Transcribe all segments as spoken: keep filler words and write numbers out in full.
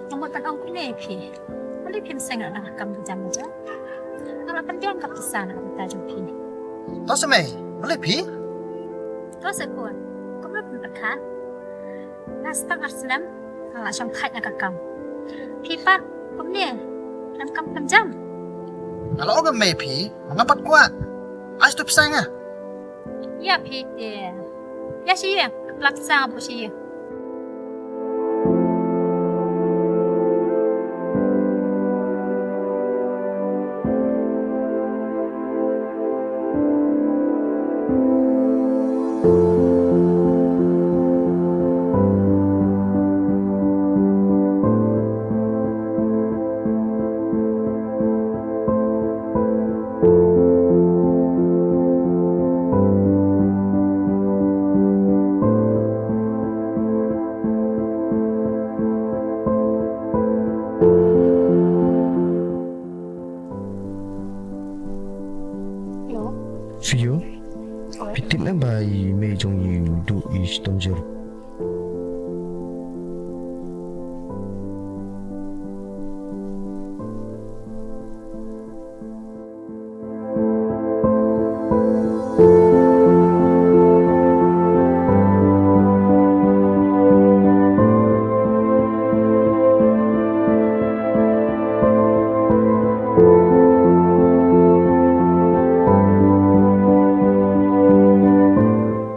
Nga mut ban ong kumne ïa phi. Balei phim seng noh na ka kam ka jam ka jam? Nga la pynbiang ka pisa na ka bynta jong phi. To sa mei, balei phi? To sa khun, kumno phin pyrkhat? Nga start ar snem nga la shong thait na ka kam. Phi pat kumne, lem kam kam jam. Nga la ong ïa mei phi, nga pat kwah. Ai shuh pisa ïa nga. Ïa phi te. Ïa shi ïa, ka plak sa nga buh shi ïa. Hello. Shu ïoh. Oi. Phi tip ne ba i mei jong i u duh i shitom jur.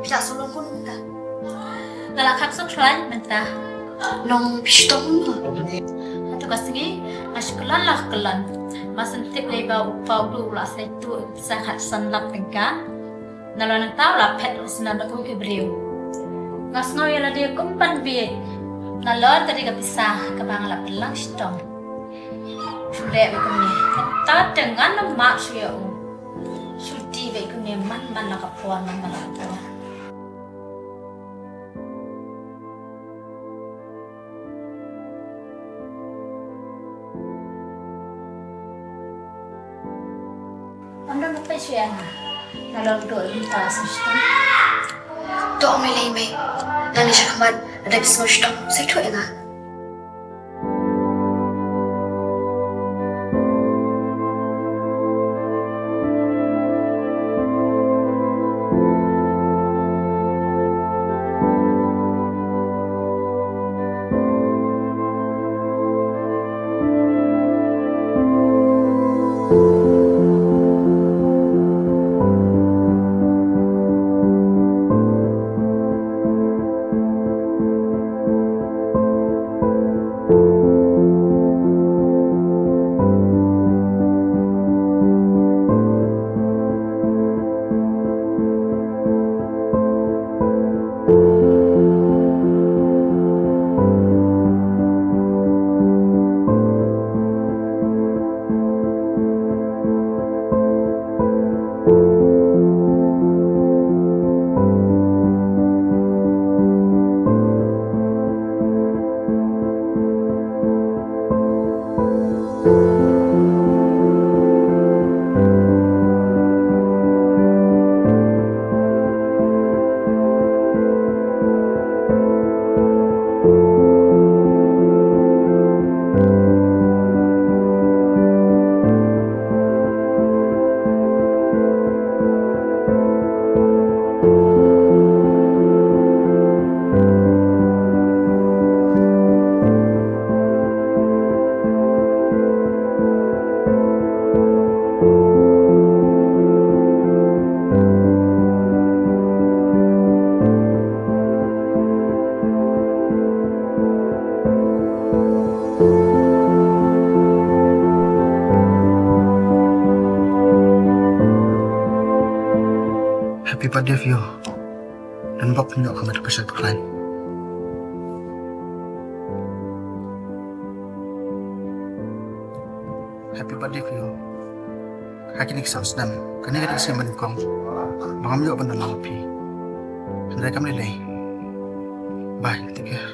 Phi la shu long khun mynta? Nga la khap suk khlaiñ mynta. Long phi shitom mo? Hato ka sngi nga shu kyllon la kyllon. Nga sngewthuh lei ba u pa u duh u la sei tuh pisa khatsan lak tyngka. Nalor nangta u la phet u sngewbha da kum ki briew. Nga sngew ïa lade kum ban bieit. Nalor ka dei ka pisa kaba nga la pynlang shitom. Shu leh beit kumne. Mynta te ngan ym map shuh ïa u. Shu dih beit kumne man man la ka por, man man la ka por. Ym don upai shuh ïa nga. Nalor u duh mynta u sngewshitom. To ym lei mei. Nangne sha khmat lada phi sngewshitom sa ïathuh ïa nga. Happy birthday, Pio. Don bok pynïoh ka met ka shait ka khlaiñ. Happy birthday, Pio. Ha kine ki saw snem, kane ka dei ka sien ba nyngkong ba ngam ïoh ban don lang bad phi. Hynrei kam lei lei. Bye, take care.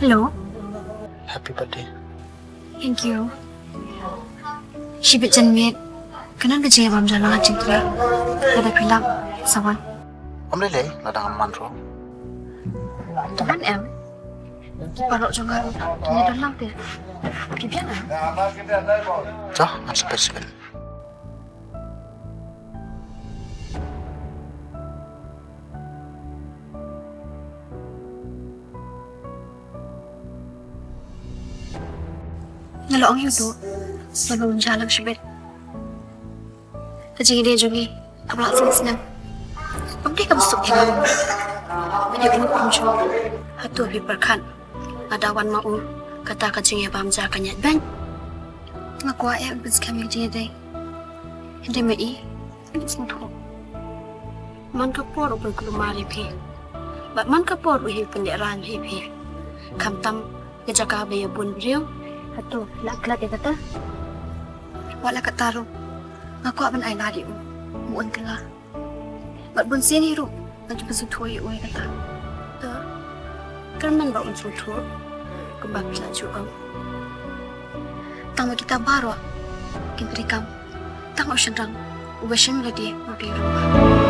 Hello. Happy birthday. Thank you. Shibit janmiet. Ka don ka jingïabam jong nga jingtrei. Lada phi lah sa wan. Ym lei lei, lada ngam wan ruh. To wan em. Ki paralok jong nga ruh kin ïadon lang te. Phi biang em? To, ngan sa peit shuh. Nga la ong ïa u Duh ban ym ïalam shibit. Ka jingïadei jong ngi kaba la seng snem, kam dei kaba suk ïa nga. Ba ïa u kumjuh. Hato phi pyrkhat lada wan ma u, kata ka jingïabam ja kan ïaid beiñ? Nga kwah ïa u ban skhem ïa ka jingïadei. Hynrei ma i, nga sngewthuh. Man ka por u pynkulmar ïa phi, bad man ka por u hi pynlehrain ïa phi. Khamtam ka jaka ba ïa bun briew. Hato la klet ïa kata? Wat la katta ruh, nga kwah ban ai lad ïa u ba un kylla. Bad bun sien hi ruh nga ju pynsngewthuh ïa u ïa kata. Te kyrmen ba un sngewthuh kumba phi la ju ong. Tang ba kita baroh kin treikam tang u shynrang uba shim lade ma phi ruh.